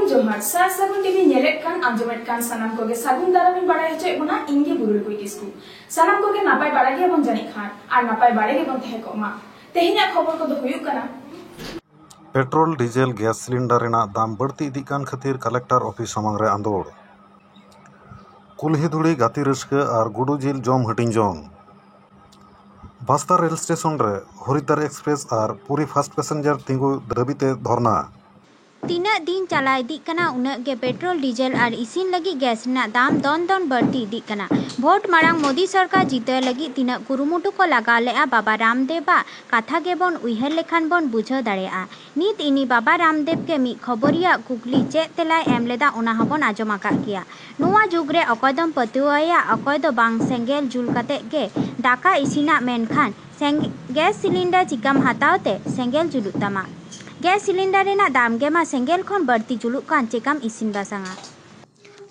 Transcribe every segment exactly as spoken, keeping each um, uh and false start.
ᱡᱚᱦᱟᱨ, ᱥᱟᱨ ᱥᱟᱹᱜᱩᱱ ᱴᱤᱵᱷᱤ ᱧᱮᱞᱮᱫ ᱠᱟᱱ ᱟᱸᱡᱚᱢᱮᱫ ᱠᱟᱱ ᱥᱟᱱᱟᱢ ᱠᱚᱜᱮ ᱥᱟᱹᱜᱩᱱ ᱫᱟᱨᱟᱢ ᱤᱧ ᱵᱟᱲᱟᱭ ᱦᱚᱪᱚᱭᱮᱫ ᱵᱚᱱᱟ᱾ ᱤᱧ ᱜᱮ ᱵᱩᱨᱩᱞ ᱠᱩᱭ ᱠᱤᱥᱠᱩ᱾ ᱥᱟᱱᱟᱢ ᱠᱚᱜᱮ ᱱᱟᱯᱟᱭ ᱵᱟᱲᱟ ᱜᱮᱭᱟᱵᱚᱱ ᱡᱟᱹᱱᱤᱡ ᱠᱷᱟᱱ, ᱟᱨ ᱱᱟᱯᱟᱭ ᱵᱟᱲᱟ ᱜᱮᱵᱚᱱ ᱛᱟᱦᱮᱸ ᱠᱚᱜ ᱢᱟ᱾ ᱛᱮᱦᱮᱧᱟᱜ ᱠᱷᱚᱵᱚᱨ ᱠᱚᱫᱚ ᱦᱩᱭᱩᱜ ᱠᱟᱱᱟ᱾ ᱯᱮᱴᱨᱳᱞ, ᱰᱤᱡᱮᱞ, ᱜᱮᱥ ᱥᱤᱞᱤᱱᱰᱟᱨ ᱨᱮᱱᱟᱜ ᱫᱟᱢ ᱵᱟᱹᱲᱛᱤ ᱤᱫᱤᱜ ᱠᱟᱱ ᱠᱷᱟᱹᱛᱤᱨ ᱠᱟᱞᱮᱠᱴᱚᱨ ᱚᱯᱷᱤᱥ ᱥᱟᱢᱟᱝ ᱨᱮ ᱟᱸᱫᱳᱲ᱾ ᱠᱩᱞᱦᱤ ᱫᱷᱩᱲᱤ, ᱜᱟᱛᱮ ᱨᱟᱹᱥᱠᱟᱹ ᱟᱨ ᱜᱩᱰᱩ ᱡᱤᱞ ᱡᱚᱢ ᱦᱟᱹᱴᱤᱧ ᱡᱚᱝ᱾ ᱵᱟᱥᱛᱟ ᱨᱮᱞ ᱥᱴᱮᱥᱚᱱ ᱨᱮ ᱦᱚᱨᱤᱫᱣᱟᱨ ᱮᱠᱥᱯᱨᱮᱥ ᱟᱨ ᱯᱩᱨᱤ ᱯᱷᱟᱥᱴ ᱯᱮᱥᱮᱧᱡᱟᱨ ᱛᱤᱸᱜᱩ ᱫᱟᱹᱵᱤ ᱛᱮ ᱫᱷᱚᱨᱱᱟ᱾ ᱛᱤᱱᱟᱹᱜ ᱫᱤᱱ ᱪᱟᱞᱟᱣ ᱤᱫᱤᱜ ᱠᱟᱱᱟ, ᱩᱱᱟᱹᱜ ᱜᱮ ᱯᱮᱴᱨᱳᱞ, ᱰᱤᱡᱮᱞ ᱟᱨ ᱤᱥᱤᱱ ᱞᱟᱹᱜᱤᱫ ᱜᱮᱥ ᱨᱮᱱᱟᱜ ᱫᱟᱢ ᱫᱚᱱ ᱫᱚᱱ ᱵᱟᱹᱲᱛᱤ ᱤᱫᱤᱜ ᱠᱟᱱᱟ᱾ ᱵᱷᱳᱴ ᱢᱟᱲᱟᱝ ᱢᱳᱫᱤ ᱥᱚᱨᱠᱟᱨ ᱡᱤᱛᱟᱹᱣ ᱞᱟᱹᱜᱤᱫ ᱛᱤᱱᱟᱹᱜ ᱠᱩᱨᱩᱢᱩᱴᱩ ᱠᱚ ᱞᱟᱜᱟᱣ ᱞᱮᱫᱼᱟ ᱵᱟᱵᱟ ᱨᱟᱢᱫᱮᱵᱟᱜ ᱠᱟᱛᱷᱟ ᱜᱮᱵᱚᱱ ᱩᱭᱦᱟᱹᱨ ᱞᱮᱠᱷᱟᱱ ᱵᱚᱱ ᱵᱩᱡᱷᱟᱹᱣ ᱫᱟᱲᱮᱭᱟᱜᱼᱟ᱾ ᱱᱤᱛ ᱤᱱᱤ ᱵᱟᱵᱟ ᱨᱟᱢᱫᱮᱵ ᱜᱮ ᱢᱤᱫ ᱠᱷᱚᱵᱚᱨᱤᱭᱟᱹ ᱠᱩᱠᱞᱤ ᱪᱮᱫ ᱛᱮᱞᱟᱭ ᱮᱢ ᱞᱮᱫᱟ, ᱚᱱᱟ ᱦᱚᱸᱵᱚᱱ ᱟᱸᱡᱚᱢ ᱟᱠᱟᱫ ᱜᱮᱭᱟ᱾ ᱱᱚᱣᱟ ᱡᱩᱜᱽ ᱨᱮ ᱚᱠᱚᱭ ᱫᱚᱢ ᱯᱟᱹᱛᱭᱟᱹᱣ ᱟᱭᱟ, ᱚᱠᱚᱭ ᱫᱚ ᱵᱟᱝ ᱥᱮᱸᱜᱮᱞ ᱡᱩᱞ ᱠᱟᱛᱮ ᱜᱮ ᱫᱟᱠᱟ ᱤᱥᱤᱱᱟ, ᱢᱮᱱᱠᱷᱟᱱ ᱥᱮᱸᱜ-, ᱜᱮᱥ ᱥᱤᱞᱤᱱᱰᱟᱨ ᱪᱤᱠᱟᱢ ᱦᱟᱛᱟᱣ ᱛᱮ ᱥᱮᱸᱜᱮᱞ ᱡᱩᱞᱩᱜ ᱛᱟᱢᱟ? ᱜᱮᱥ ᱥᱤᱞᱤᱱᱰᱟᱨ ᱨᱮᱱᱟᱜ ᱫᱟᱢ ᱜᱮᱢᱟ ᱥᱮᱸᱜᱮᱞ ᱠᱷᱚᱱ ᱵᱟᱹᱲᱛᱤ ᱡᱩᱞᱩᱜ ᱠᱟᱱ, ᱪᱮᱠᱟᱢ ᱤᱥᱤᱱ ᱵᱟᱥᱟᱝᱟ?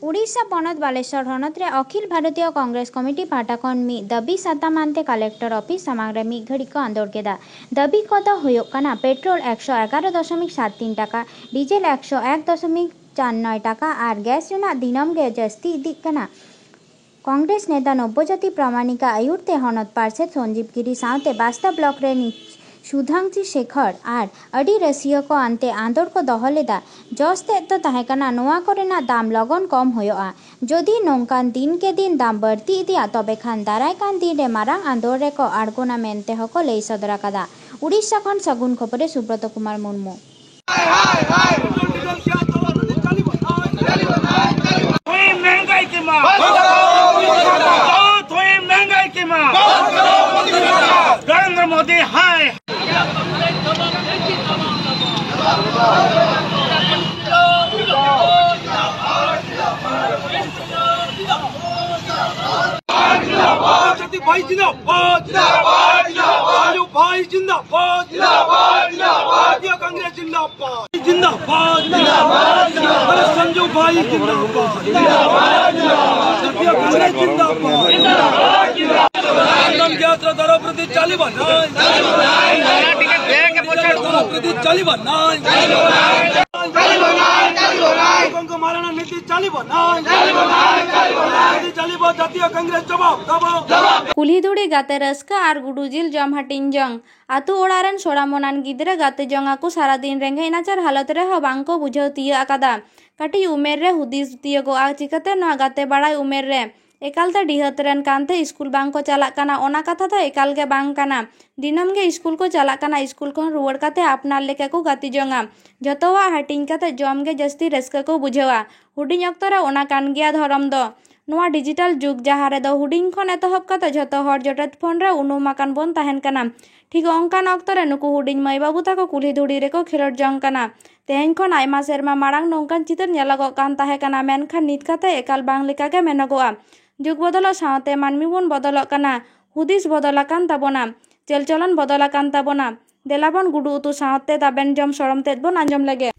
ᱩᱲᱤᱥᱥᱟ ᱯᱚᱱᱚᱛ ᱵᱟᱞᱮᱥᱚᱨ ᱦᱚᱱᱚᱛ ᱨᱮ ᱚᱠᱷᱤᱞ ᱵᱷᱟᱨᱚᱛᱤᱭᱚ ᱠᱚᱝᱜᱨᱮᱥ ᱠᱚᱢᱤᱴᱤ ᱯᱟᱦᱴᱟ ᱠᱷᱚᱱ ᱢᱤᱫ ᱫᱟᱹᱵᱤ ᱥᱟᱛᱟᱢ ᱟᱱᱛᱮ ᱠᱟᱞᱮᱠᱴᱚᱨ ᱚᱯᱷᱤᱥ ᱥᱟᱢᱟᱝ ᱨᱮ ᱢᱤᱫ ᱜᱷᱟᱹᱲᱤᱡ ᱠᱚ ᱟᱸᱫᱳᱲ ᱠᱮᱫᱟ᱾ ᱫᱟᱹᱵᱤ ᱠᱚᱫᱚ ᱦᱩᱭᱩᱜ ᱠᱟᱱᱟ, ᱯᱮᱴᱨᱳᱞ ᱮᱠᱥᱚ ᱮᱜᱟᱨᱚ ᱫᱚᱥᱚᱢᱤᱠ ᱥᱟᱛ ᱛᱤᱱ ᱴᱟᱠᱟ, ᱰᱤᱡᱮᱞ ᱮᱠᱥᱚ ᱮᱠ ᱫᱚᱥᱚᱢᱤᱠ ᱪᱟᱨ ᱱᱚᱭ ᱴᱟᱠᱟ ᱟᱨ ᱜᱮᱥ ᱨᱮᱱᱟᱜ ᱫᱤᱱᱟᱹᱢ ᱜᱮ ᱡᱟᱹᱥᱛᱤ ᱤᱫᱤᱜ ᱠᱟᱱᱟ᱾ ᱠᱚᱝᱜᱨᱮᱥ ᱱᱮᱛᱟ ᱱᱚᱵᱽᱵᱚᱡᱳᱛᱤ ᱯᱨᱟᱢᱟᱱᱤᱠᱟᱜ ᱟᱹᱭᱩᱨ ᱛᱮ ᱦᱚᱱᱚᱛ ᱯᱟᱨᱥᱮᱛ ᱥᱚᱧᱡᱤᱵ ᱜᱤᱨᱤ ᱥᱟᱶᱛᱮ ᱵᱟᱥᱛᱟ ᱵᱞᱚᱠ ᱨᱮᱱ ᱥᱩᱫᱷᱟᱝᱥᱤ ᱥᱮᱠᱷᱚᱨ ᱟᱨ ᱟᱹᱰᱤ ᱨᱟᱹᱥᱤᱭᱟᱹ ᱠᱚ ᱟᱱᱛᱮ ᱟᱸᱫᱳᱲ ᱠᱚ ᱫᱚᱦᱚ ᱞᱮᱫᱟ᱾ ᱡᱚᱥ ᱛᱮᱫ ᱫᱚ ᱛᱟᱦᱮᱸ ᱠᱟᱱᱟ ᱱᱚᱣᱟ ᱠᱚᱨᱮᱱᱟᱜ ᱫᱟᱢ ᱞᱚᱜᱚᱱ ᱠᱚᱢ ᱦᱩᱭᱩᱜᱼᱟ᱾ ᱡᱩᱫᱤ ᱱᱚᱝᱠᱟᱱ ᱫᱤᱱ ᱠᱮ ᱫᱤᱱ ᱫᱟᱢ ᱵᱟᱹᱲᱛᱤ ᱤᱫᱤᱭᱟ, ᱛᱚᱵᱮ ᱠᱷᱟᱱ ᱫᱟᱨᱟᱭ ᱠᱟᱱ ᱫᱤᱱ ᱨᱮ ᱢᱟᱨᱟᱝ ᱟᱸᱫᱳᱲ ᱨᱮᱠᱚ ᱟᱬᱜᱚᱱᱟ ᱢᱮᱱᱛᱮ ᱦᱚᱸᱠᱚ ᱞᱟᱹᱭ ᱥᱚᱫᱚᱨ ᱟᱠᱟᱫᱟ᱾ ᱩᱲᱤᱥᱥᱟ ᱠᱷᱚᱱ ᱥᱟᱹᱜᱩᱱ ᱠᱷᱚᱵᱚᱨᱮ ᱥᱩᱵᱨᱚᱛ ᱠᱩᱢᱟᱨ ᱢᱩᱨᱢᱩ᱾ थोड़ी महंगाई की माँ, थोड़ी महंगाई की माँ। नरेंद्र मोदी हाय। भाई जिंदाबाद, संजू भाई जिंदाबाद, भारतीय कांग्रेस जिंदाबाद। जिंदाबाद, जिंदाबाद। अरे संजू भाई जिंदाबाद, जिंदाबाद। भारतीय कांग्रेस जिंदाबाद। इंधन गैस ର ଦର ବୃଦ୍ଧି ଚାଲିବ ନାହିଁ। ଦର ବୃଦ୍ଧି ଚାଲିବ ନାହିଁ। ᱢᱟᱨᱟᱱᱟ ᱱᱤᱛᱤ ᱪᱟᱞᱤᱵᱚ ᱱᱟᱭ᱾ ᱪᱟᱞᱤᱵᱚ ᱱᱟᱭ, ᱪᱟᱞᱤᱵᱚ ᱱᱟᱭ᱾ ᱱᱤᱛᱤ ᱪᱟᱞᱤᱵᱚ ᱡᱟᱛᱤᱭᱚ ᱠᱚᱝᱜᱨᱮᱥ ᱡᱚᱵᱟᱵ ᱫᱟᱵᱚ᱾ ᱠᱩᱞᱦᱤ ᱫᱷᱩᱲᱤ ᱜᱟᱛᱮ ᱨᱟᱹᱥᱠᱟᱹ ᱟᱨ ᱜᱩᱰᱩ ᱡᱤᱞ ᱡᱚᱢ ᱦᱟᱹᱴᱤᱧ ᱡᱚᱝ᱾ ᱟᱹᱛᱩ ᱚᱲᱟᱜ ᱨᱮᱱ ᱥᱚᱲᱟᱢᱚᱱᱟᱱ ᱜᱤᱫᱽᱨᱟᱹ ᱜᱟᱛᱮ ᱡᱚᱝ ᱟᱠᱚ ᱥᱟᱨᱟᱫᱤᱱ ᱨᱮᱸᱜᱮᱡ ᱱᱟᱪᱟᱨ ᱦᱟᱞᱚᱛ ᱨᱮᱦᱚᱸ ᱵᱟᱝ ᱠᱚ ᱵᱩᱡᱷᱟᱹᱣ ᱛᱤᱭᱟᱹᱜ ᱟᱠᱟᱫᱟ᱾ ᱠᱟᱹᱴᱤᱡ ᱩᱢᱮᱨ ᱨᱮ ᱦᱩᱫᱤᱥ ᱛᱤᱭᱳᱜᱚᱜᱼᱟ ᱪᱤᱠᱟᱹᱛᱮ ᱱᱚᱣᱟ ᱜᱟᱛᱮ ᱵᱟᱲᱟᱭ ᱩᱢᱮᱨ ᱨᱮ ᱮᱠᱟᱞᱛᱮ ᱰᱤᱦᱟᱹᱛ ᱨᱮᱱ ᱠᱟᱱᱛᱮ ᱥᱠᱩᱞ ᱵᱟᱝ ᱠᱚ ᱪᱟᱞᱟᱜ ᱠᱟᱱᱟ, ᱚᱱᱟ ᱠᱟᱛᱷᱟ ᱫᱚ ᱮᱠᱟᱞ ᱜᱮ ᱵᱟᱝ ᱠᱟᱱᱟ᱾ ᱫᱤᱱᱟᱹᱢ ᱜᱮ ᱥᱠᱩᱞ ᱠᱚ ᱪᱟᱞᱟᱜ ᱠᱟᱱᱟ, ᱥᱠᱩᱞ ᱠᱷᱚᱱ ᱨᱩᱣᱟᱹᱲ ᱠᱟᱛᱮ ᱟᱯᱱᱟᱨ ᱞᱮᱠᱟ ᱠᱚ ᱜᱟᱛᱮ ᱡᱚᱝᱟ᱾ ᱡᱚᱛᱚᱣᱟᱜ ᱦᱟᱹᱴᱤᱧ ᱠᱟᱛᱮ ᱡᱚᱢ ᱜᱮ ᱡᱟᱹᱥᱛᱤ ᱨᱟᱹᱥᱠᱟᱹ ᱠᱚ ᱵᱩᱡᱷᱟᱹᱣᱟ᱾ ᱦᱩᱰᱤᱧ ᱚᱠᱛᱚ ᱨᱮ ᱚᱱᱟ ᱠᱟᱱ ᱜᱮᱭᱟ ᱫᱷᱚᱨᱚᱢ ᱫᱚ᱾ ᱱᱚᱣᱟ ᱰᱤᱡᱤᱴᱟᱞ ᱡᱩᱜᱽ ᱡᱟᱦᱟᱸ ᱨᱮᱫᱚ ᱦᱩᱰᱤᱧ ᱠᱷᱚᱱ ᱮᱛᱚᱦᱚᱵ ᱠᱟᱛᱮ ᱡᱷᱚᱛᱚ ᱦᱚᱲ ᱡᱚᱴᱮᱫ ᱯᱷᱳᱱ ᱨᱮ ᱩᱱᱩᱢ ᱟᱠᱟᱱ ᱵᱚᱱ ᱛᱟᱦᱮᱱ ᱠᱟᱱᱟ, ᱴᱷᱤᱠ ᱚᱱᱠᱟᱱ ᱚᱠᱛᱚ ᱨᱮ ᱱᱩᱠᱩ ᱦᱩᱰᱤᱧ ᱢᱟᱹᱭ ᱵᱟᱹᱵᱩ ᱛᱟᱠᱚ ᱠᱩᱞᱦᱤ ᱫᱷᱩᱲᱤ ᱨᱮᱠᱚ ᱠᱷᱮᱞᱳᱰ ᱡᱚᱝ ᱠᱟᱱᱟ᱾ ᱛᱮᱦᱮᱧ ᱠᱷᱚᱱ ᱟᱭᱢᱟ ᱥᱮᱨᱢᱟ ᱢᱟᱲᱟᱝ ᱱᱚᱝᱠᱟᱱ ᱪᱤᱛᱟᱹᱨ ᱧᱮᱞᱚᱜᱚᱜ ᱠᱟᱱ ᱛᱟᱦᱮᱸ ᱠᱟᱱᱟ, ᱢᱮᱱᱠᱷᱟᱱ ᱱᱤᱛ ᱠᱟᱛᱮ ᱮᱠᱟᱞ ᱵᱟᱝ ᱞᱮᱠᱟ ᱜᱮ ᱢᱮᱱᱚᱜᱚᱜᱼᱟ᱾ ᱡᱩᱜᱽ ᱵᱚᱫᱚᱞᱚᱜ ᱥᱟᱶᱛᱮ ᱢᱟᱹᱱᱢᱤ ᱵᱚᱱ ᱵᱚᱫᱚᱞᱚᱜ ᱠᱟᱱᱟ, ᱦᱩᱫᱤᱥ ᱵᱚᱫᱚᱞ ᱟᱠᱟᱱ ᱛᱟᱵᱚᱱᱟ, ᱪᱟᱹᱞᱪᱚᱞᱚᱱ ᱵᱚᱫᱚᱞ ᱟᱠᱟᱱ ᱛᱟᱵᱚᱱᱟ᱾ ᱫᱮᱞᱟ ᱵᱚᱱ ᱜᱩᱰᱩ ᱩᱛᱩ ᱥᱟᱶᱛᱮ ᱛᱟᱵᱮᱱ ᱡᱚᱢ ᱥᱚᱲᱚᱢ ᱛᱮᱫ ᱵᱚᱱ ᱟᱸᱡᱚᱢ ᱞᱮᱜᱮ᱾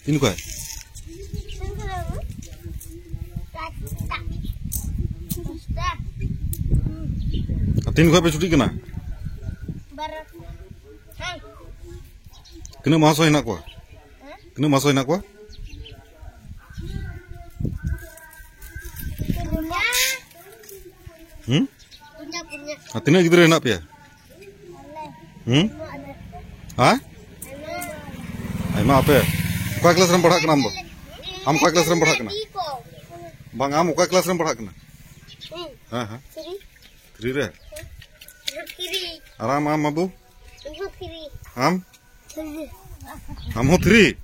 ᱛᱤᱱ ᱠᱷᱚᱡ? ᱟᱨ ᱛᱤᱱ ᱠᱷᱚᱡ ᱯᱮ ᱪᱷᱩᱴᱤᱜ ᱠᱟᱱᱟ? ᱛᱤᱱᱟᱹᱜ ᱢᱟᱦᱟᱥᱚᱭ ᱦᱮᱱᱟᱜ ᱠᱚᱣᱟ? ᱛᱤᱱᱟᱹᱜ ᱢᱟᱦᱟᱥᱚᱭ ᱦᱮᱱᱟᱜ ᱠᱚᱣᱟ? ᱦᱩᱸ? ᱟᱨ ᱛᱤᱱᱟᱹᱜ ᱜᱤᱫᱽᱨᱟᱹ ᱦᱮᱱᱟᱜ ᱯᱮᱭᱟ? ᱦᱩᱸ? ᱦᱮᱸ? ᱟᱭᱢᱟ ᱟᱯᱮ? ᱚᱠᱟ ᱠᱞᱟᱥ ᱨᱮᱢ ᱯᱟᱲᱦᱟᱜ ᱠᱟᱱᱟ ᱟᱢ ᱫᱚ? ᱟᱢ ᱚᱠᱟ ᱠᱞᱟᱥ ᱨᱮᱢ ᱯᱟᱲᱦᱟᱜ ᱠᱟᱱᱟ? ᱵᱟᱝ, ᱟᱢ ᱚᱠᱟ ᱠᱞᱟᱥ ᱨᱮᱢ ᱯᱟᱲᱦᱟᱜ ᱠᱟᱱᱟ? ᱦᱮᱸ, ᱦᱮᱸ᱾ ᱛᱷᱨᱤ ᱨᱮ? ᱟᱨ ᱟᱢ, ᱟᱢ ᱵᱟᱹᱵᱩ? ᱟᱢ? ᱟᱢ ᱦᱚᱸ ᱛᱷᱨᱤ?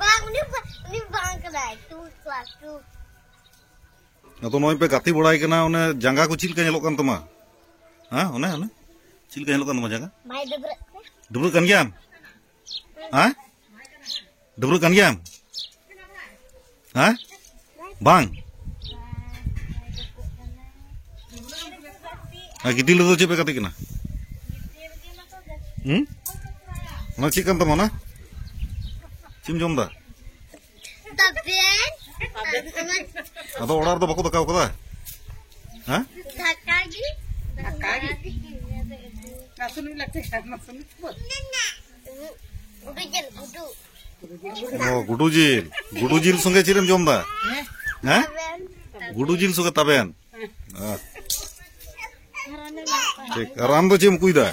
ᱵᱟᱝ, ᱩᱱᱤ ᱵᱟ-, ᱩᱱᱤ ᱵᱟᱝ ᱠᱟᱱᱟᱭ, ᱴᱩ ᱠᱞᱟᱥ ᱴᱩ᱾ ᱟᱫᱚ ᱱᱚᱜᱼᱚᱭ ᱯᱮ ᱜᱟᱛᱮ ᱵᱟᱲᱟᱭ ᱠᱟᱱᱟ, ᱚᱱᱮ ᱡᱟᱸᱜᱟ ᱠᱚ ᱪᱮᱫ ᱞᱮᱠᱟ ᱧᱮᱞᱚᱜ ᱠᱟᱱ ᱛᱟᱢᱟ? ᱦᱮᱸ, ᱚᱱᱮ, ᱚᱱᱮ ᱪᱮᱫ ᱞᱮᱠᱟ ᱧᱮᱞᱚᱜ ᱠᱟᱱ ᱛᱟᱢᱟ ᱡᱟᱸᱜᱟ? ᱵᱟᱭ ᱰᱟᱹᱵᱽᱨᱟᱹᱜ ᱠᱟᱱᱟ᱾ ᱰᱟᱹᱵᱽᱨᱟᱹᱜ ᱠᱟᱱ ᱜᱮᱭᱟᱢ? ᱦᱮᱸ? ᱰᱟᱹᱵᱽᱨᱟᱹᱜ ᱠᱟᱱ ᱜᱮᱭᱟᱢ? ᱦᱮᱸ? ᱵᱟᱝ? ᱟᱨ ᱜᱤᱫᱤᱞ ᱨᱮᱫᱚ ᱪᱮᱫ ᱯᱮ ᱜᱟᱛᱮᱜ ᱠᱟᱱᱟ? ᱦᱩᱸ? ᱚᱱᱟ ᱪᱮᱫ ᱠᱟᱱ ᱛᱟᱢᱟ ᱚᱱᱟ? ᱪᱮᱫ ᱮᱢ ᱡᱚᱢ ᱫᱟ? ᱛᱟᱵᱮᱱ᱾ ᱟᱫᱚ ᱚᱲᱟᱜ ᱨᱮᱫᱚ ᱵᱟᱠᱚ ᱫᱟᱠᱟᱣ ᱠᱟᱫᱟ? ᱦᱮᱸ? ᱫᱟᱠᱟ ᱜᱮ᱾ ᱫᱟᱠᱟ ᱜᱮ᱾ ᱱᱟᱥᱩᱱ ᱢᱤᱞᱟ ᱛᱮ ᱱᱟᱥᱩᱱ᱾ ᱜᱩᱰᱩ ᱡᱤᱞ, ᱜᱩᱰᱩ᱾ ᱚ, ᱜᱩᱰᱩ ᱡᱤᱞ᱾ ᱜᱩᱰᱩ ᱡᱤᱞ ᱥᱚᱸᱜᱮ ᱪᱮᱫ ᱮᱢ ᱡᱚᱢ ᱫᱟ? ᱦᱮᱸ? ᱜᱩᱰᱩ ᱡᱤᱞ ᱥᱚᱸᱜᱮ ᱛᱟᱵᱮᱱ᱾ ᱟᱦ᱾ ᱴᱷᱤᱠ᱾ ᱟᱨ ᱟᱢ ᱫᱚ ᱪᱮᱫ ᱮᱢ ᱩᱛᱩᱭ ᱫᱟ?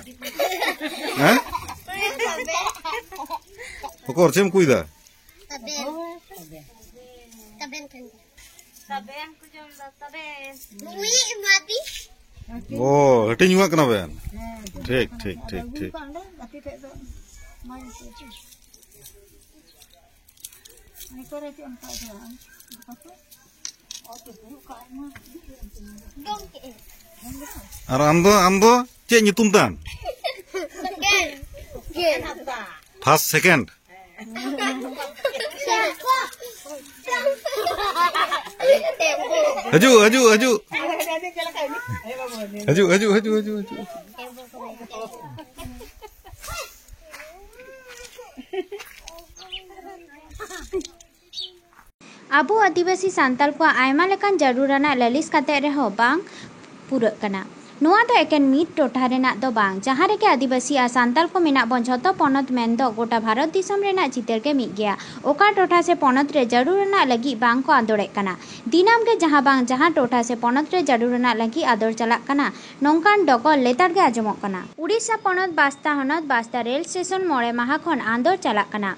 ᱦᱮᱸ? ᱦᱚᱠᱚᱨ, ᱪᱮᱫ ᱮᱢ ᱩᱛᱩᱭ ᱫᱟ? ᱛᱟᱵᱮᱱ᱾ ᱛᱟᱵᱮᱱ ᱠᱟᱱ ᱜᱮᱭᱟ᱾ ᱛᱟᱵᱮᱱ ᱠᱚ ᱡᱚᱢ ᱫᱟ, ᱛᱟᱵᱮᱱ᱾ ᱩᱭ, ᱮᱢᱟ ᱫᱤ᱾ ᱚ, ᱦᱟᱹᱴᱤᱧ ᱡᱚᱝᱟᱜ ᱠᱟᱱᱟ ᱵᱮᱱ? ᱴᱷᱤᱠ, ᱴᱷᱤᱠ, ᱴᱷᱤᱠ, ᱴᱷᱤᱠ᱾ ᱟᱨ ᱟᱢ ᱫᱚ, ᱟᱢ ᱫᱚ ᱪᱮᱫ ᱧᱩᱛᱩᱢ ᱛᱟᱢ? First, second. ᱦᱤᱡᱩᱜ, ᱦᱤᱡᱩᱜ, ᱦᱤᱡᱩᱜ᱾ ᱦᱤᱡᱩᱜ, ᱦᱤᱡᱩᱜ, ᱦᱤᱡᱩᱜ, ᱦᱤᱡᱩᱜ, ᱦᱤᱡᱩᱜ᱾ ᱟᱵᱚ ᱟᱹᱫᱤᱵᱟᱹᱥᱤ ᱥᱟᱱᱛᱟᱲ ᱠᱚᱣᱟᱜ ᱟᱭᱢᱟ ᱞᱮᱠᱟᱱ ᱡᱟᱹᱨᱩᱲ ᱟᱱᱟᱜ ᱞᱟᱹᱞᱤᱥ ᱠᱟᱛᱮ ᱨᱮᱦᱚᱸ ᱵᱟᱝ ᱯᱩᱨᱟᱹᱜ ᱠᱟᱱᱟ᱾ ᱱᱚᱣᱟ ᱫᱚ ᱮᱠᱮᱱ ᱢᱤᱫ ᱴᱚᱴᱷᱟ ᱨᱮᱱᱟᱜ ᱫᱚ ᱵᱟᱝ, ᱡᱟᱦᱟᱸ ᱨᱮᱜᱮ ᱟᱹᱫᱤᱵᱟᱹᱥᱤ ᱟᱨ ᱥᱟᱱᱛᱟᱲ ᱠᱚ ᱢᱮᱱᱟᱜ ᱵᱚᱱ, ᱡᱷᱚᱛᱚ ᱯᱚᱱᱚᱛ ᱢᱮᱱᱫᱚ ᱜᱚᱴᱟ ᱵᱷᱟᱨᱚᱛ ᱫᱤᱥᱚᱢ ᱨᱮᱱᱟᱜ ᱪᱤᱛᱟᱹᱨ ᱜᱮ ᱢᱤᱫ ᱜᱮᱭᱟ᱾ ᱚᱠᱟ ᱴᱚᱴᱷᱟ ᱥᱮ ᱯᱚᱱᱚᱛ ᱨᱮ ᱡᱟᱹᱨᱩᱲ ᱨᱮᱱᱟᱜ ᱞᱟᱹᱜᱤᱫ ᱵᱟᱝ ᱠᱚ ᱟᱸᱫᱳᱲᱮᱫ ᱠᱟᱱᱟ᱾ ᱫᱤᱱᱟᱹᱢ ᱜᱮ ᱡᱟᱦᱟᱸ ᱵᱟᱝ ᱡᱟᱦᱟᱸ ᱴᱚᱴᱷᱟ ᱥᱮ ᱯᱚᱱᱚᱛ ᱨᱮ ᱡᱟᱹᱨᱩᱲ ᱨᱮᱱᱟᱜ ᱞᱟᱹᱜᱤᱫ ᱟᱸᱫᱳᱲ ᱪᱟᱞᱟᱜ ᱠᱟᱱᱟ, ᱱᱚᱝᱠᱟᱱ ᱰᱚᱜᱚᱨ ᱞᱮᱛᱟᱲ ᱜᱮ ᱟᱸᱡᱚᱢᱚᱜ ᱠᱟᱱᱟ᱾ ᱩᱲᱤᱥᱥᱟ ᱯᱚᱱᱚᱛ ᱵᱟᱥᱛᱟ ᱦᱚᱱᱚᱛ ᱵᱟᱥᱛᱟ ᱨᱮᱞ ᱥᱴᱮᱥᱚᱱ ᱢᱚᱬᱮ ᱢᱟᱦᱟ ᱠᱷᱚᱱ ᱟᱸᱫᱳᱲ ᱪᱟᱞᱟᱜ ᱠᱟᱱᱟ᱾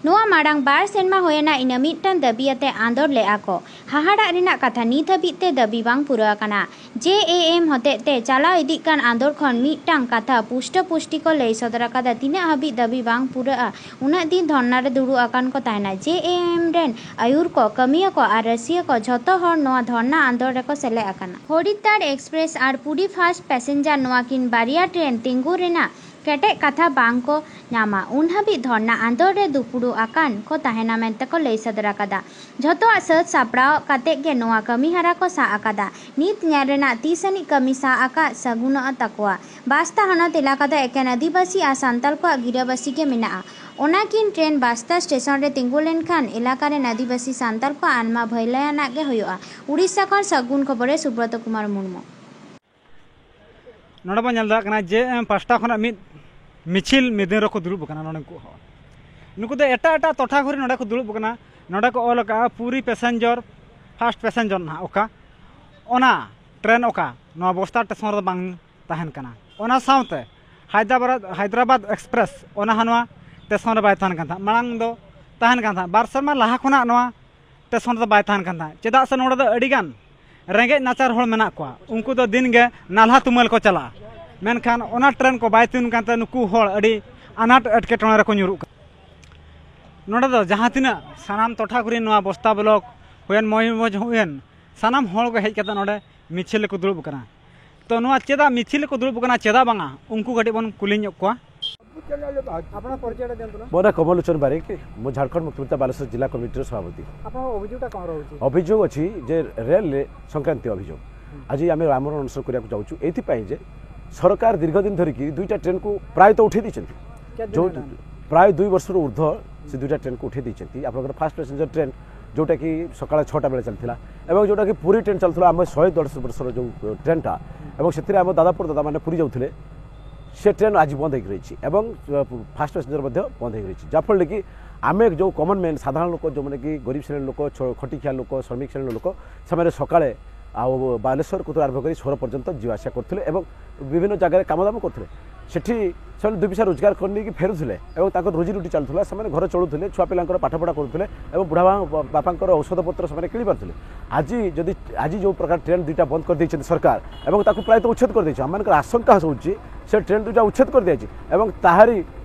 ᱱᱚᱣᱟ ᱢᱟᱲᱟᱝ ᱵᱟᱨ ᱥᱮᱨᱢᱟ ᱦᱩᱭᱮᱱᱟ, ᱤᱱᱟᱹ ᱢᱤᱫᱴᱟᱝ ᱫᱟᱹᱵᱤ ᱟᱛᱮ ᱟᱸᱫᱳᱲ ᱞᱮᱜᱼᱟ ᱠᱚ᱾ ᱦᱟᱦᱟᱲᱟᱜ ᱨᱮᱱᱟᱜ ᱠᱟᱛᱷᱟ, ᱱᱤᱛ ᱦᱟᱹᱵᱤᱡ ᱛᱮ ᱫᱟᱹᱵᱤ ᱵᱟᱝ ᱯᱩᱨᱟᱹᱣ ᱟᱠᱟᱱᱟ᱾ ᱡᱮ ᱮ ᱮᱢ ᱦᱚᱛᱮᱡ ᱛᱮ ᱪᱟᱞᱟᱣ ᱤᱫᱤᱜ ᱠᱟᱱ ᱟᱸᱫᱳᱲ ᱠᱷᱚᱱ ᱢᱤᱫᱴᱟᱝ ᱠᱟᱛᱷᱟ ᱯᱩᱥᱴᱟᱹ ᱯᱩᱥᱴᱤ ᱠᱚ ᱞᱟᱹᱭ ᱥᱚᱫᱚᱨ ᱟᱠᱟᱫᱟ, ᱛᱤᱱᱟᱹᱜ ᱦᱟᱹᱵᱤᱡ ᱫᱟᱹᱵᱤ ᱵᱟᱝ ᱯᱩᱨᱟᱹᱜᱼᱟ, ᱩᱱᱟᱹᱜ ᱫᱤᱱ ᱫᱷᱚᱨᱱᱟ ᱨᱮ ᱫᱩᱲᱩᱵ ᱟᱠᱟᱱ ᱠᱚ ᱛᱟᱦᱮᱱᱟ᱾ ᱡᱮ ᱮ ᱮᱢ ᱨᱮᱱ ᱟᱹᱭᱩᱨ ᱠᱚ, ᱠᱟᱹᱢᱤᱭᱟᱹ ᱠᱚ ᱟᱨ ᱨᱟᱹᱥᱤᱭᱟᱹ ᱠᱚ ᱡᱷᱚᱛᱚ ᱦᱚᱲ ᱱᱚᱣᱟ ᱫᱷᱚᱨᱱᱟ ᱟᱸᱫᱳᱲ ᱨᱮᱠᱚ ᱥᱮᱞᱮᱫ ᱟᱠᱟᱱᱟ᱾ ᱦᱚᱨᱤᱫᱽᱫᱟᱨ ᱮᱠᱥᱯᱨᱮᱥ ᱟᱨ ᱯᱩᱨᱤ ᱯᱷᱟᱥᱴ ᱯᱮᱥᱮᱧᱡᱟᱨ ᱱᱚᱣᱟ ᱠᱤᱱ ᱵᱟᱨᱭᱟ ᱴᱨᱮᱱ ᱛᱤᱸᱜᱩ ᱨᱮᱱᱟᱜ ᱠᱮᱴᱮᱡ ᱠᱟᱛᱷᱟ ᱵᱟᱝ ᱠᱚ ᱧᱟᱢᱟ, ᱩᱱ ᱦᱟᱹᱵᱤᱡ ᱫᱷᱚᱨᱱᱟ ᱟᱸᱫᱳᱲ ᱨᱮ ᱫᱩᱯᱲᱩᱵ ᱟᱠᱟᱱ ᱠᱚ ᱛᱟᱦᱮᱱᱟ ᱢᱮᱱᱛᱮ ᱠᱚ ᱞᱟᱹᱭ ᱥᱚᱫᱚᱨ ᱟᱠᱟᱫᱟ᱾ ᱡᱷᱚᱛᱚᱣᱟᱜ ᱥᱟᱹᱛ ᱥᱟᱯᱲᱟᱣ ᱠᱟᱛᱮ ᱜᱮ ᱱᱚᱣᱟ ᱠᱟᱹᱢᱤ ᱦᱟᱨᱟ ᱠᱚ ᱥᱟᱵ ᱟᱠᱟᱫᱟ᱾ ᱱᱤᱛ ᱧᱮᱞ ᱨᱮᱱᱟᱜ ᱛᱤᱥ ᱟᱹᱱᱤᱡ ᱠᱟᱹᱢᱤ ᱥᱟᱵ ᱟᱠᱟᱫ ᱥᱟᱹᱜᱩᱱᱚᱜ ᱛᱟᱠᱚᱣᱟ᱾ ᱵᱟᱥᱛᱟ ᱦᱚᱱᱚᱛ ᱮᱞᱟᱠᱟ ᱫᱚ ᱮᱠᱮᱱ ᱟᱹᱫᱤᱵᱟᱹᱥᱤ ᱟᱨ ᱥᱟᱱᱛᱟᱲ ᱠᱚᱣᱟᱜ ᱜᱤᱨᱟᱹᱵᱟᱹᱥᱤ ᱜᱮ ᱢᱮᱱᱟᱜᱼᱟ᱾ ᱚᱱᱟ ᱠᱤᱱ ᱴᱨᱮᱱ ᱵᱟᱥᱛᱟ ᱥᱴᱮᱥᱚᱱ ᱨᱮ ᱛᱤᱸᱜᱩ ᱞᱮᱱᱠᱷᱟᱱ ᱮᱞᱟᱠᱟ ᱨᱮᱱ ᱟᱹᱫᱤᱵᱟᱹᱥᱤ ᱥᱟᱱᱛᱟᱲ ᱠᱚᱣᱟᱜ ᱟᱭᱢᱟ ᱵᱷᱟᱹᱞᱟᱹᱭ ᱟᱱᱟᱜ ᱜᱮ ᱦᱩᱭᱩᱜᱼᱟ᱾ ᱩᱲᱤᱥᱥᱟ ᱠᱷᱚᱱ ᱥᱟᱹᱜᱩᱱ ᱠᱷᱚᱵᱚᱨᱮ ᱥᱩᱵᱨᱚᱛ ᱠᱩᱢᱟᱨ ᱢᱩᱨᱢᱩ᱾ ᱱᱚᱰᱮ ᱵᱚᱱ ᱧᱮᱞ ᱫᱟᱲᱮᱭᱟᱜ ᱠᱟᱱᱟ ᱡᱮ ᱮᱢ ᱯᱟᱥᱴᱟ ᱠᱷᱚᱱᱟᱜ ᱢᱤᱫ ᱢᱤᱪᱷᱤᱞ ᱢᱤᱫ ᱫᱤᱱ ᱨᱮᱠᱚ ᱫᱩᱲᱩᱵ ᱟᱠᱟᱱᱟ ᱱᱚᱰᱮ ᱠᱚ ᱦᱚᱲ᱾ ᱱᱩᱠᱩ ᱫᱚ ᱮᱴᱟᱜ ᱮᱴᱟᱜ ᱴᱚᱴᱷᱟ ᱠᱚᱨᱮ ᱱᱚᱰᱮ ᱠᱚ ᱫᱩᱲᱩᱵ ᱠᱟᱱᱟ᱾ ᱱᱚᱰᱮ ᱠᱚ ᱚᱞ ᱟᱠᱟᱫᱼᱟ ᱯᱩᱨᱤ ᱯᱮᱥᱮᱧᱡᱚᱨ, ᱯᱷᱟᱥᱴ ᱯᱮᱥᱮᱧᱡᱚᱨ ᱱᱟᱦᱟᱜ ᱚᱠᱟ, ᱚᱱᱟ ᱴᱨᱮᱱ ᱚᱠᱟ, ᱱᱚᱣᱟ ᱵᱚᱥᱛᱟ ᱥᱴᱮᱥᱚᱱ ᱨᱮᱫᱚ ᱵᱟᱝ ᱛᱟᱦᱮᱱ ᱠᱟᱱᱟ᱾ ᱚᱱᱟ ᱥᱟᱶᱛᱮ ᱦᱟᱭᱫᱨᱟᱵᱟᱫᱽ, ᱦᱟᱭᱫᱨᱟᱵᱟᱫᱽ ᱮᱠᱥᱯᱨᱮᱥ, ᱚᱱᱟ ᱦᱚᱸ ᱱᱚᱣᱟ ᱥᱴᱮᱥᱚᱱ ᱨᱮ ᱵᱟᱭ ᱛᱟᱦᱮᱱ ᱠᱟᱱ ᱛᱟᱦᱮᱸᱫ᱾ ᱢᱟᱲᱟᱝ ᱫᱚ ᱛᱟᱦᱮᱱ ᱠᱟᱱ ᱛᱟᱦᱮᱸᱫ, ᱵᱟᱨ ᱥᱮᱨᱢᱟ ᱞᱟᱦᱟ ᱠᱷᱚᱱᱟᱜ ᱱᱚᱣᱟ ᱥᱴᱮᱥᱚᱱ ᱨᱮᱫᱚ ᱵᱟᱭ ᱛᱟᱦᱮᱱ ᱠᱟᱱ ᱛᱟᱦᱮᱸᱫ᱾ ᱪᱮᱫᱟᱜ ᱥᱮ ᱱᱚᱰᱮ ᱫᱚ ᱟᱹᱰᱤᱜᱟᱱ ᱨᱮᱸᱜᱮᱡ ᱱᱟᱪᱟᱨ ᱦᱚᱲ ᱢᱮᱱᱟᱜ ᱠᱚᱣᱟ, ᱩᱱᱠᱩ ᱫᱚ ᱫᱤᱱ ᱜᱮ ᱱᱟᱞᱦᱟ ᱛᱩᱢᱟᱹᱞ ᱠᱚ ᱪᱟᱞᱟᱜᱼᱟ᱾ ᱢᱮᱱᱠᱷᱟᱱ ᱚᱱᱟ ᱴᱨᱮᱱ ᱠᱚ ᱵᱟᱭ ᱛᱤᱸᱜᱩᱱ ᱠᱟᱱᱛᱮ ᱱᱩᱠᱩ ᱦᱚᱲ ᱟᱹᱰᱤ ᱟᱱᱟᱴ ᱮᱴᱠᱮᱴᱚᱬᱮ ᱨᱮᱠᱚ ᱧᱩᱨᱩᱜ ᱠᱟᱱᱟ᱾ ᱱᱚᱰᱮ ᱫᱚ ᱡᱟᱦᱟᱸ ᱛᱤᱱᱟᱹᱜ ᱥᱟᱱᱟᱢ ᱴᱚᱴᱷᱟ ᱠᱚᱨᱮᱱ, ᱱᱚᱣᱟ ᱵᱚᱥᱛᱟ ᱵᱞᱚᱠ ᱦᱩᱭᱮᱱ, ᱢᱚᱭᱩᱨᱵᱷᱚᱸᱡᱽ ᱦᱩᱭᱮᱱ, ᱥᱟᱱᱟᱢ ᱦᱚᱲ ᱠᱚ ᱦᱮᱡ ᱠᱟᱛᱮ ᱱᱚᱰᱮ ᱢᱤᱪᱷᱤᱞ ᱨᱮᱠᱚ ᱫᱩᱲᱩᱵ ᱠᱟᱱᱟ᱾ ᱛᱚ ᱱᱚᱣᱟ ᱪᱮᱫᱟᱜ ᱢᱤᱪᱷᱤᱞ ᱨᱮᱠᱚ ᱫᱩᱲᱩᱵ ᱠᱟᱱᱟ, ᱪᱮᱫᱟᱜ ᱵᱟᱝᱟ, ᱩᱱᱠᱩ ᱠᱟᱹᱴᱤᱡ ᱵᱚᱱ ᱠᱩᱞᱤ ᱧᱚᱜ ᱠᱚᱣᱟ᱾ ଆପଣଙ୍କ ପରିଚୟଟା ଦିଅନ୍ତୁ ନା। ମୋ ନାଁ କମଲ ଲୋଚନ ବାରିକ, ମୁଁ ଝାଡ଼ଖଣ୍ଡ ମୁକ୍ତିମୋର୍ଚ୍ଚା ବାଲେଶ୍ୱର ଜିଲ୍ଲା କମିଟିର ସଭାପତି। ଆପଣଙ୍କ ଅଭିଯୋଗଟା କ'ଣ ରହୁଛି? ଅଭିଯୋଗ ଅଛି ଯେ ରେଲରେ ସଂକ୍ରାନ୍ତି ଅଭିଯୋଗ। ଆଜି ଆମେ ଆମର ଅନଶନ କରିବାକୁ ଯାଉଛୁ ଏଇଥିପାଇଁ ଯେ ସରକାର ଦୀର୍ଘ ଦିନ ଧରିକି ଦୁଇଟା ଟ୍ରେନ୍କୁ ପ୍ରାୟତଃ ଉଠେଇ ଦେଇଛନ୍ତି। କେତେ ଦିନ ଯେଉଁ ହେଲାଣି? ପ୍ରାୟ ଦୁଇ ବର୍ଷରୁ ଊର୍ଦ୍ଧ୍ୱ ସେ ଦୁଇଟା ଟ୍ରେନ୍କୁ ଉଠେଇ ଦେଇଛନ୍ତି। ଆପଣଙ୍କର ଫାଷ୍ଟ ପାସେଞ୍ଜର ଟ୍ରେନ୍, ଯେଉଁଟାକି ସକାଳ ଛଅଟା ବେଳେ ଚାଲିଥିଲା ଏବଂ ଯେଉଁଟାକି ପୁରୀ ଟ୍ରେନ୍ ଚାଲୁଥିଲା, ଆମେ ଶହେ ଦେଢ଼ଶହ ବର୍ଷର ଯେଉଁ ଟ୍ରେନ୍ଟା, ଏବଂ ସେଥିରେ ଆମ ଦାଦାପୁର ଦାଦାମାନେ ପୁରୀ ଯାଉଥିଲେ, ସେ ଟ୍ରେନ୍ ଆଜି ବନ୍ଦ ହେଇକି ରହିଛି ଏବଂ ଫାଷ୍ଟ ପାସେଞ୍ଜର ମଧ୍ୟ ବନ୍ଦ ହେଇକି ରହିଛି। ଯାହାଫଳରେ କି ଆମେ ଯେଉଁ କମନ୍ ମ୍ୟାନ୍, ସାଧାରଣ ଲୋକ, ଯେଉଁମାନେ କି ଗରିବ ଶ୍ରେଣୀର ଲୋକ, ଛ- ଖଟିଖିଆ ଲୋକ, ଶ୍ରମିକ ଶ୍ରେଣୀର ଲୋକ, ସେମାନେ ସକାଳେ ଆଉ ବାଲେଶ୍ୱରକୁ ଆରମ୍ଭ କରି ସୋର ପର୍ଯ୍ୟନ୍ତ ଯିବା ଆସିବା କରୁଥିଲେ ଏବଂ ବିଭିନ୍ନ ଜାଗାରେ କାମଦାମ କରୁଥିଲେ। ସେଠି ସେମାନେ ଦୁଇ ପଇସା ରୋଜଗାର କରି ନେଇକି ଫେରୁଥିଲେ ଏବଂ ତାଙ୍କର ରୋଜି ରୁଟି ଚାଲୁଥିଲା, ସେମାନେ ଘର ଚଳୁଥିଲେ, ଛୁଆ ପିଲାଙ୍କର ପାଠପଢ଼ା କରୁଥିଲେ ଏବଂ ବୁଢ଼ା ମା- ବାପାଙ୍କର ଔଷଧପତ୍ର ସେମାନେ କିଣିପାରୁଥିଲେ। ଆଜି ଯଦି, ଆଜି ଯେଉଁ ପ୍ରକାର ଟ୍ରେନ୍ ଦୁଇଟା ବନ୍ଦ କରିଦେଇଛନ୍ତି ସରକାର ଏବଂ ତାକୁ ପ୍ରାୟତଃ ଉଚ୍ଛେଦ କରିଦେଇଛି, ଆମମାନଙ୍କର ଆଶଙ୍କା ହେଉଛି ସେ ଟ୍ରେନ୍ ଦୁଇଟା ଉଚ୍ଛେଦ କରିଦିଆଯାଇଛି ଏବଂ ତାହାରି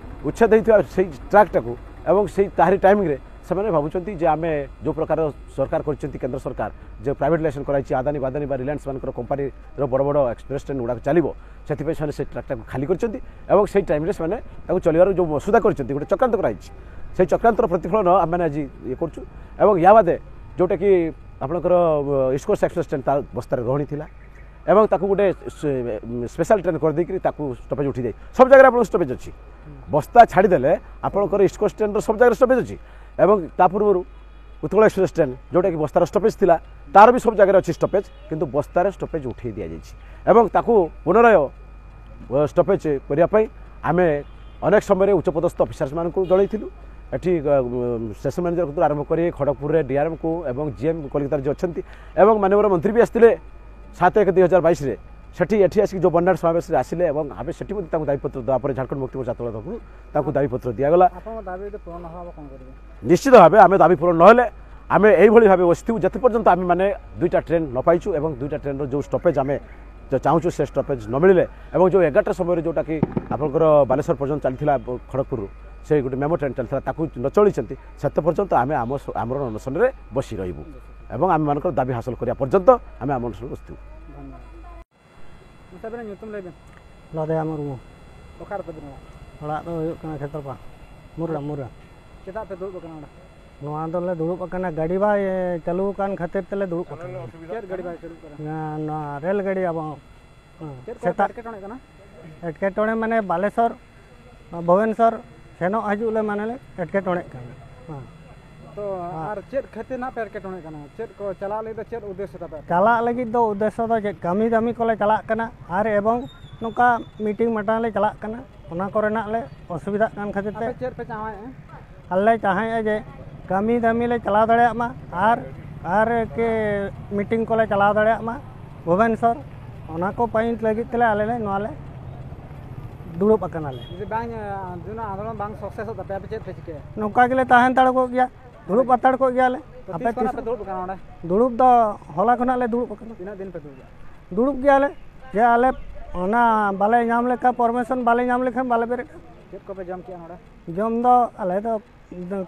ଉଚ୍ଛେଦ ହେଇଥିବା ସେଇ ଟ୍ରାକ୍ଟାକୁ ଏବଂ ସେଇ ତାହାରି ଟାଇମିଂରେ ସେମାନେ ଭାବୁଛନ୍ତି ଯେ ଆମେ ଯେଉଁ ପ୍ରକାର ସରକାର କରିଛନ୍ତି, କେନ୍ଦ୍ର ସରକାର ଯେଉଁ ପ୍ରାଇଭେଟାଇଜେସନ୍ କରାଯାଇଛି, ଆଦାନୀ ବାଦାନୀ ବା ରିଲାଏନ୍ସ ମାନଙ୍କର କମ୍ପାନୀର ବଡ଼ ବଡ଼ ଏକ୍ସପ୍ରେସ୍ ଟ୍ରେନ୍ ଗୁଡ଼ାକ ଚାଲିବ, ସେଥିପାଇଁ ସେମାନେ ସେ ଟ୍ରାକ୍ଟାକୁ ଖାଲି କରିଛନ୍ତି ଏବଂ ସେଇ ଟାଇମ୍ରେ ସେମାନେ ତାକୁ ଚଲିବାର ଯେଉଁ ମସୁଦା କରିଛନ୍ତି, ଗୋଟେ ଚକ୍ରାନ୍ତ କରାଯାଇଛି। ସେଇ ଚକ୍ରାନ୍ତର ପ୍ରତିଫଳନ ଆମେମାନେ ଆଜି ଇଏ କରୁଛୁ। ଏବଂ ୟା ବାଦେ ଯେଉଁଟାକି ଆପଣଙ୍କର ଇଷ୍ଟକୋଷ୍ଟ ଏକ୍ସପ୍ରେସ୍ ଟ୍ରେନ୍ ତା ବସ୍ତାରେ ରହଣି ଥିଲା ଏବଂ ତାକୁ ଗୋଟେ ସ୍ପେଶାଲ ଟ୍ରେନ୍ କରିଦେଇକିରି ତାକୁ ଷ୍ଟପେଜ୍ ଉଠିଯାଏ। ସବୁ ଜାଗାରେ ଆପଣଙ୍କ ଷ୍ଟପେଜ୍ ଅଛି। ବସ୍ତା ଛାଡ଼ିଦେଲେ ଆପଣଙ୍କର ଇଷ୍ଟକୋଷ୍ଟ ଟ୍ରେନ୍ର ସବୁ ଜାଗାରେ ଷ୍ଟପେଜ୍ ଅଛି। ଏବଂ ତା ପୂର୍ବରୁ ଉତ୍କଳ ଏକ୍ସପ୍ରେସ୍ ଟ୍ରେନ୍, ଯେଉଁଟାକି ବସ୍ତାର ଷ୍ଟପେଜ୍ ଥିଲା, ତାର ବି ସବୁ ଜାଗାରେ ଅଛି ଷ୍ଟପେଜ୍, କିନ୍ତୁ ବସ୍ତାରେ ଷ୍ଟପେଜ୍ ଉଠେଇ ଦିଆଯାଇଛି ଏବଂ ତାକୁ ପୁନରାୟ ଷ୍ଟପେଜ୍ କରିବା ପାଇଁ ଆମେ ଅନେକ ସମୟରେ ଉଚ୍ଚପଦସ୍ଥ ଅଫିସର୍ସମାନଙ୍କୁ ଜଣାଇଥିଲୁ। ଏଠି ଷ୍ଟେସନ ମ୍ୟାନେଜର କତରୁ ଆରମ୍ଭ କରି ଖଡ଼ଗପୁରରେ ଡିଆରଏମ୍କୁ ଏବଂ ଜିଏମ୍ କଲିକତାରେ ଯେଉଁ ଅଛନ୍ତି ଏବଂ ମାନ୍ୟବର ମନ୍ତ୍ରୀ ବି ଆସିଥିଲେ ସାତ ଏକ ଦୁଇ ହଜାର ବାଇଶରେ। ସେଠି ଏଠି ଆସିକି ଯେଉଁ ବଣ୍ଡାର ସମାବେଶରେ ଆସିଲେ ଏବଂ ଆମେ ସେଠି ମଧ୍ୟ ତାଙ୍କୁ ଦାବିପତ୍ର ଦେବା ପରେ ଝାଡ଼ଖଣ୍ଡ ମୁକ୍ତି ମୋର୍ଚ୍ଚା ତରଫରୁ ତାଙ୍କୁ ଦାବିପତ୍ର ଦିଆଗଲା। ଆପଣଙ୍କ ଦାବି ଯଦି ପୂରଣ ହେବ, କ'ଣ କରିବେ? ନିଶ୍ଚିତ ଭାବେ ଆମେ ଦାବି ପୂରଣ ନହେଲେ ଆମେ ଏଇଭଳି ଭାବେ ବସିଥିବୁ ଯେତେ ପର୍ଯ୍ୟନ୍ତ ଆମେ ମାନେ ଦୁଇଟା ଟ୍ରେନ୍ ନ ପାଇଛୁ ଏବଂ ଦୁଇଟା ଟ୍ରେନ୍ର ଯେଉଁ ଷ୍ଟପେଜ୍ ଆମେ ଯେ ଚାହୁଁଛୁ ସେ ଷ୍ଟପେଜ୍ ନ ମିଳିଲେ ଏବଂ ଯେଉଁ ଏଗାରଟା ସମୟରେ ଯେଉଁଟାକି ଆପଣଙ୍କର ବାଲେଶ୍ୱର ପର୍ଯ୍ୟନ୍ତ ଚାଲିଥିଲା ବ- ଖଡ଼ଗପୁରରୁ, ସେ ଗୋଟେ ମେମୋ ଟ୍ରେନ୍ ଚାଲିଥିଲା, ତାକୁ ନ ଚଳିଛନ୍ତି ସେତେ ପର୍ଯ୍ୟନ୍ତ ଆମେ ଆମ ସ- ଆମର ଅନଶନରେ ବସି ରହିବୁ ଏବଂ ଆମମାନଙ୍କର ଦାବି ହାସଲ କରିବା ପର୍ଯ୍ୟନ୍ତ ଆମେ ଆମ ଅନଶନରେ ବସିଥିବୁ। ᱫᱷᱚᱱᱭᱚᱵᱟᱫ᱾ ᱢᱟᱥᱮ ᱟᱵᱮᱱᱟᱜ ᱧᱩᱛᱩᱢ ᱞᱟᱹᱭ ᱵᱮᱱ᱾ ᱞᱟᱫᱮᱭᱟ ᱢᱩᱨᱢᱩ᱾ ᱚᱠᱟ ᱨᱮ ᱛᱟᱵᱮᱱ ᱚᱲᱟᱜ? ᱚᱲᱟᱜ ᱫᱚ ᱦᱩᱭᱩᱜ ᱠᱟᱱᱟ ᱠᱷᱮᱛᱨᱚᱯᱟ, ᱢᱩᱨᱟ, ᱢᱩᱨᱟ᱾ ᱪᱮᱫᱟᱜ ᱯᱮ ᱫᱩᱲᱩᱵ ᱟᱠᱟᱱᱟ ᱚᱸᱰᱮ? ᱱᱚᱣᱟ ᱫᱚᱞᱮ ᱫᱩᱲᱩᱵ ᱟᱠᱟᱱᱟ, ᱜᱟᱹᱰᱤ ᱵᱟᱭ ᱪᱟᱹᱞᱩ ᱟᱠᱟᱱ ᱠᱷᱟᱹᱛᱤᱨ ᱛᱮᱞᱮ ᱫᱩᱲᱩᱵ ᱟᱠᱟᱱᱟ᱾ ᱪᱮᱫ ᱜᱟᱹᱰᱤ ᱵᱟᱭ ᱪᱟᱹᱞᱩᱜ ᱠᱟᱱᱟ? ᱱᱚᱣᱟ ᱨᱮᱞ ᱜᱟᱹᱰᱤ ᱟᱵᱚ, ᱦᱮᱸ, ᱪᱮᱫ ᱠᱚ ᱥᱮᱛᱟᱜ᱾ ᱮᱴᱠᱮᱴᱚᱬᱮ ᱠᱟᱱᱟ? ᱮᱴᱠᱮᱴᱚᱬᱮ ᱢᱟᱱᱮ ᱵᱟᱞᱮᱥᱚᱨ ᱵᱷᱩᱵᱚᱱᱮᱥᱚᱨ ᱥᱮᱱᱚᱜ ᱦᱤᱡᱩᱜ ᱞᱮ ᱢᱟᱱᱮ ᱞᱮ ᱮᱴᱠᱮᱴᱚᱬᱮᱜ ᱠᱟᱱᱟ᱾ ᱦᱮᱸ᱾ ᱛᱚ ᱟᱨ ᱪᱮᱫ ᱠᱷᱟᱹᱛᱤᱨ ᱱᱟᱜ ᱯᱮ ᱮᱴᱠᱮᱴᱚᱬᱮᱜ ᱠᱟᱱᱟ? ᱪᱮᱫ ᱠᱚ ᱪᱟᱞᱟᱜ ᱞᱟᱹᱜᱤᱫ ᱫᱚ ᱪᱮᱫ ᱩᱫᱽᱫᱮᱥᱥᱚ ᱛᱟᱯᱮ? ᱪᱟᱞᱟᱜ ᱞᱟᱹᱜᱤᱫ ᱫᱚ ᱩᱫᱽᱫᱮᱥᱥᱚ ᱫᱚ ᱪᱮᱫ, ᱠᱟᱹᱢᱤ ᱫᱟᱹᱢᱤ ᱠᱚᱞᱮ ᱪᱟᱞᱟᱜ ᱠᱟᱱᱟ ᱟᱨ ᱮᱵᱚᱝ ᱱᱚᱝᱠᱟ ᱢᱤᱴᱤᱝ ᱢᱟᱴᱟᱝ ᱞᱮ ᱪᱟᱞᱟᱜ ᱠᱟᱱᱟ, ᱚᱱᱟ ᱠᱚᱨᱮᱱᱟᱜ ᱞᱮ ᱚᱥᱩᱵᱤᱫᱷᱟᱜ ᱠᱟᱱ ᱠᱷᱟᱹᱛᱤᱨ ᱛᱮ᱾ ᱟᱯᱮ ᱪᱮᱫ ᱯᱮ ᱪᱟᱦᱟᱣᱮᱫᱼᱟ? ᱟᱞᱮ ᱞᱮ ᱪᱟᱦᱮᱫᱼᱟ ᱡᱮ ᱠᱟᱹᱢᱤ ᱫᱟᱹᱢᱤ ᱞᱮ ᱪᱟᱞᱟᱣ ᱫᱟᱲᱮᱭᱟᱜ ᱢᱟ ᱟᱨ ᱟᱨ ᱠᱤ ᱢᱤᱴᱤᱝ ᱠᱚᱞᱮ ᱪᱟᱞᱟᱣ ᱫᱟᱲᱮᱭᱟᱜ ᱢᱟ ᱵᱷᱩᱵᱚᱱᱮᱥᱚᱨ, ᱚᱱᱟ ᱠᱚ ᱯᱚᱭᱮᱱᱴ ᱞᱟᱹᱜᱤᱫ ᱛᱮᱞᱮ ᱟᱞᱮ ᱞᱮ ᱱᱚᱣᱟ ᱞᱮ ᱫᱩᱲᱩᱵ ᱟᱠᱟᱱᱟᱞᱮ᱾ ᱡᱩᱫᱤ ᱵᱟᱝ ᱡᱩᱫᱤ ᱚᱱᱟ ᱟᱱᱫᱳᱞᱚᱱ ᱵᱟᱝ ᱥᱟᱠᱥᱮᱥᱚᱜ ᱛᱟᱯᱮᱭᱟ, ᱟᱯᱮ ᱪᱮᱫ ᱯᱮ ᱪᱤᱠᱟᱹᱭᱟ? ᱱᱚᱝᱠᱟ ᱜᱮᱞᱮ ᱛᱟᱦᱮᱸ ᱦᱟᱛᱟᱲ ᱠᱚᱜ ᱜᱮᱭᱟ, ᱫᱩᱲᱩᱵ ᱦᱟᱛᱟᱲ ᱠᱚᱜ ᱜᱮᱭᱟᱞᱮ᱾ ᱛᱚ ᱟᱯᱮ ᱛᱤᱥ ᱠᱷᱚᱱᱟᱜ ᱛᱤᱥ ᱯᱮ ᱫᱩᱲᱩᱵ ᱟᱠᱟᱱᱟ ᱚᱸᱰᱮ? ᱫᱩᱲᱩᱵ ᱫᱚ ᱦᱚᱞᱟ ᱠᱷᱚᱱᱟᱜ ᱞᱮ ᱫᱩᱲᱩᱵ ᱟᱠᱟᱱᱟ᱾ ᱛᱤᱱᱟᱹᱜ ᱫᱤᱱ ᱯᱮ ᱫᱩᱲᱩᱵ ᱟᱠᱟᱱᱟ? ᱫᱩᱲᱩᱵ ᱜᱮᱭᱟᱞᱮ ᱡᱮ ᱟᱞᱮ ᱚᱱᱟ ᱵᱟᱞᱮ ᱧᱟᱢ ᱞᱮᱠᱷᱟᱱ, ᱯᱟᱨᱢᱤᱥᱚᱱ ᱵᱟᱞᱮ ᱧᱟᱢ ᱞᱮᱠᱷᱟᱱ ᱵᱟᱞᱮ ᱵᱮᱨᱮᱫᱼᱟ᱾ ᱪᱮᱫ ᱠᱚᱯᱮ ᱡᱚᱢ ᱠᱮᱜᱼᱟ ᱱᱚᱰᱮ? ᱡᱚᱢ ᱫᱚ ᱟᱞᱮ ᱫᱚ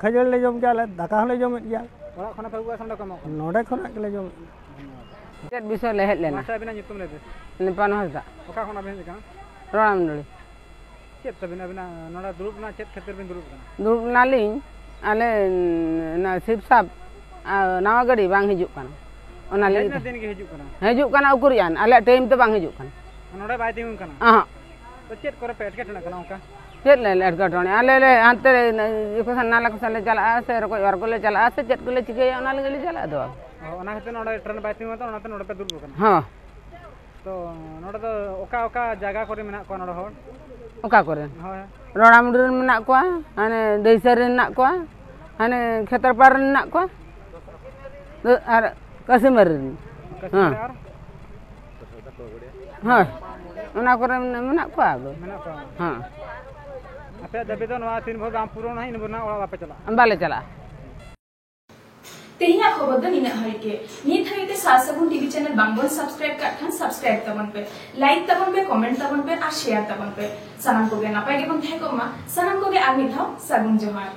ᱠᱷᱟᱹᱡᱟᱹᱲᱤ ᱞᱮ ᱡᱚᱢ ᱜᱮᱭᱟ, ᱟᱞᱮ ᱫᱟᱠᱟ ᱦᱚᱸᱞᱮ ᱡᱚᱢᱮᱫ ᱜᱮᱭᱟ᱾ ᱚᱲᱟᱜ ᱠᱷᱚᱱᱟᱜ ᱯᱮ ᱟᱹᱜᱩ ᱠᱟᱜᱼᱟ ᱥᱮ ᱱᱚᱰᱮ ᱠᱚ ᱮᱢᱚᱜ ᱠᱟᱱᱟ? ᱱᱚᱰᱮ ᱠᱷᱚᱱᱟᱜ ᱜᱮᱞᱮ ᱡᱚᱢᱮᱫ ᱜᱮᱭᱟ᱾ ᱪᱮᱫ ᱵᱤᱥᱚᱭ ᱞᱮ ᱦᱮᱡ ᱞᱮᱱᱟ? ᱢᱟᱥᱮ ᱟᱹᱵᱤᱱᱟᱜ ᱧᱩᱛᱩᱢ ᱞᱟᱹᱭ ᱵᱤᱱ᱾ ᱱᱤᱯᱟᱱ ᱦᱟᱸᱥᱫᱟ, ᱚᱠᱟ ᱠᱷᱚᱱᱟᱜ ᱵᱤᱱ ᱦᱮᱡ ᱟᱠᱟᱱᱟ? ᱨᱚᱲᱟᱢᱰᱩᱲᱤ᱾ ᱪᱮᱫ ᱛᱟᱵᱤᱱ ᱟᱹᱵᱤᱱᱟᱜ ᱱᱚᱰᱮ ᱫᱩᱲᱩᱵ ᱨᱮᱱᱟᱜ ᱪᱮᱫ ᱠᱷᱟᱹᱛᱤᱨ ᱵᱤᱱ ᱫᱩᱲᱩᱵ ᱟᱠᱟᱱᱟ? ᱫᱩᱲᱩᱵ ᱮᱱᱟᱞᱤᱧ, ᱟᱞᱮ ᱚᱱᱟ ᱥᱤᱵᱥᱟᱵ ᱟᱨ ᱱᱟᱣᱟ ᱜᱟᱹᱰᱤ ᱵᱟᱝ ᱦᱤᱡᱩᱜ ᱠᱟᱱᱟ, ᱚᱱᱟ ᱦᱮᱡ ᱞᱟᱹᱜᱤᱫ ᱨᱮᱱᱟᱜ ᱫᱤᱱ ᱜᱮ ᱦᱤᱡᱩᱜ ᱠᱟᱱᱟ, ᱦᱤᱡᱩᱜ ᱠᱟᱱᱟ, ᱩᱠᱩᱨᱤᱡ ᱟᱱ ᱟᱞᱮᱭᱟᱜ ᱴᱟᱭᱤᱢ ᱛᱮ ᱵᱟᱝ ᱦᱤᱡᱩᱜ ᱠᱟᱱᱟ᱾ ᱱᱚᱰᱮ ᱵᱟᱭ ᱛᱤᱸᱜᱩᱱ ᱠᱟᱱᱟ᱾ ᱟᱦᱟᱸ᱾ ᱛᱚ ᱪᱮᱫ ᱠᱚᱨᱮ ᱯᱮ ᱮᱴᱠᱮᱴᱚᱬᱮᱜ ᱠᱟᱱᱟ ᱚᱱᱠᱟ? ᱪᱮᱫ ᱞᱮ ᱮᱴᱠᱮᱴᱚᱬᱮ? ᱟᱞᱮ ᱞᱮ ᱦᱟᱱᱛᱮ ᱨᱮ ᱤᱭᱟᱹ ᱠᱚ ᱥᱮᱱ, ᱱᱟᱞᱟ ᱠᱚ ᱥᱮᱱ ᱞᱮ ᱪᱟᱞᱟᱜᱼᱟ ᱥᱮ ᱨᱚᱠᱚᱡ ᱚᱣᱟᱨ ᱠᱚᱞᱮ ᱪᱟᱞᱟᱜᱼᱟ ᱥᱮ ᱪᱮᱫ ᱠᱚᱞᱮ ᱪᱤᱠᱟᱹᱭᱟ, ᱚᱱᱟ ᱞᱟᱹᱜᱤᱫ ᱞᱮ ᱪᱟᱞᱟᱜᱼᱟ ᱫᱚ᱾ ᱚ, ᱚᱱᱟ ᱠᱷᱟᱹᱛᱤᱨ ᱱᱚᱰᱮ ᱴᱨᱮᱱ ᱵᱟᱭ ᱛᱤᱸᱜᱩᱱ ᱠᱟᱱᱟ, ᱚᱱᱟᱛᱮ ᱱᱚᱰᱮ ᱯᱮ ᱫᱩᱲᱩᱵ ᱟᱠᱟᱱᱟ᱾ ᱦᱚᱸ᱾ ᱛᱚ ᱱᱚᱰᱮ ᱫᱚ ᱚᱠᱟ ᱚᱠᱟ ᱡᱟᱭᱜᱟ ᱠᱚᱨᱮ ᱢᱮᱱᱟᱜ ᱠᱚᱣᱟ ᱱᱚᱰᱮ ᱦᱚᱲ? ᱚᱠᱟ ᱠᱚᱨᱮ? ᱦᱳᱭ᱾ ᱨᱚᱲᱟᱢᱩᱰᱤ ᱨᱮᱱ ᱢᱮᱱᱟᱜ ᱠᱚᱣᱟ, ᱦᱟᱱᱮ ᱫᱟᱹᱭᱥᱟᱹ ᱨᱮᱱ ᱢᱮᱱᱟᱜ ᱠᱚᱣᱟ, ᱦᱟᱱᱮ ᱠᱷᱮᱛᱨᱟᱯᱟᱲ ᱨᱮᱱ ᱢᱮᱱᱟᱜ ᱠᱚᱣᱟ, ᱟᱨ ᱠᱟᱹᱥᱤᱢᱟᱹᱨᱤ ᱨᱮᱱ᱾ ᱦᱮᱸ᱾ ᱟᱨ ᱦᱳᱭ, ᱚᱱᱟ ᱠᱚᱨᱮ ᱢᱮᱱᱟᱜ ᱠᱚᱣᱟ ᱟᱫᱚ᱾ ᱢᱮᱱᱟᱜ ᱠᱚᱣᱟ᱾ ᱦᱮᱸ᱾ ᱟᱯᱮᱭᱟᱜ ᱫᱟᱹᱵᱤ ᱫᱚ ᱱᱚᱣᱟ ᱛᱤᱱ ᱵᱷᱳᱨ ᱵᱟᱝ ᱯᱩᱨᱚᱱ ᱤᱱ ᱵᱷᱳᱨ ᱱᱟᱜ ᱚᱲᱟᱜ ᱵᱟᱯᱮ ᱪᱟᱞᱟᱜᱼᱟ᱾ ᱵᱟᱞᱮ ᱪᱟᱞᱟᱜᱼᱟ᱾ ᱛᱮᱦᱮᱧᱟᱜ ᱠᱷᱚᱵᱚᱨ ᱫᱚ ᱱᱤᱱᱟᱹᱜ ᱦᱟᱹᱨᱤᱡ ᱜᱮ᱾ ᱱᱤᱛ ᱦᱟᱹᱵᱤᱡ ᱛᱮ ᱥᱟᱨ ᱥᱟᱹᱜᱩᱱ ᱴᱤᱵᱷᱤ ᱪᱮᱱᱮᱞ ᱵᱟᱝ ᱵᱚᱱ ᱥᱟᱵᱥᱠᱨᱟᱭᱤᱵ ᱠᱟᱜ ᱠᱷᱟᱱ ᱥᱟᱵᱥᱠᱨᱟᱭᱤᱵ ᱛᱟᱵᱚᱱ ᱯᱮ, ᱞᱟᱭᱤᱠ ᱛᱟᱵᱚᱱ ᱯᱮ, ᱠᱚᱢᱮᱱᱴ ᱛᱟᱵᱚᱱ ᱯᱮ ᱟᱨ ᱥᱮᱭᱟᱨ ᱛᱟᱵᱚᱱ ᱯᱮ᱾ ᱥᱟᱱᱟᱢ ᱠᱚᱜᱮ ᱱᱟᱯᱟᱭ ᱜᱮᱵᱚᱱ ᱛᱟᱦᱮᱸ ᱠᱚᱜ ᱢᱟ᱾ ᱥᱟᱱᱟᱢ ᱠᱚᱜᱮ ᱟᱨ ᱢᱤᱫ ᱫᱷᱟᱣ ᱥᱟᱹᱜᱩᱱ ᱡᱚᱦᱟᱨ᱾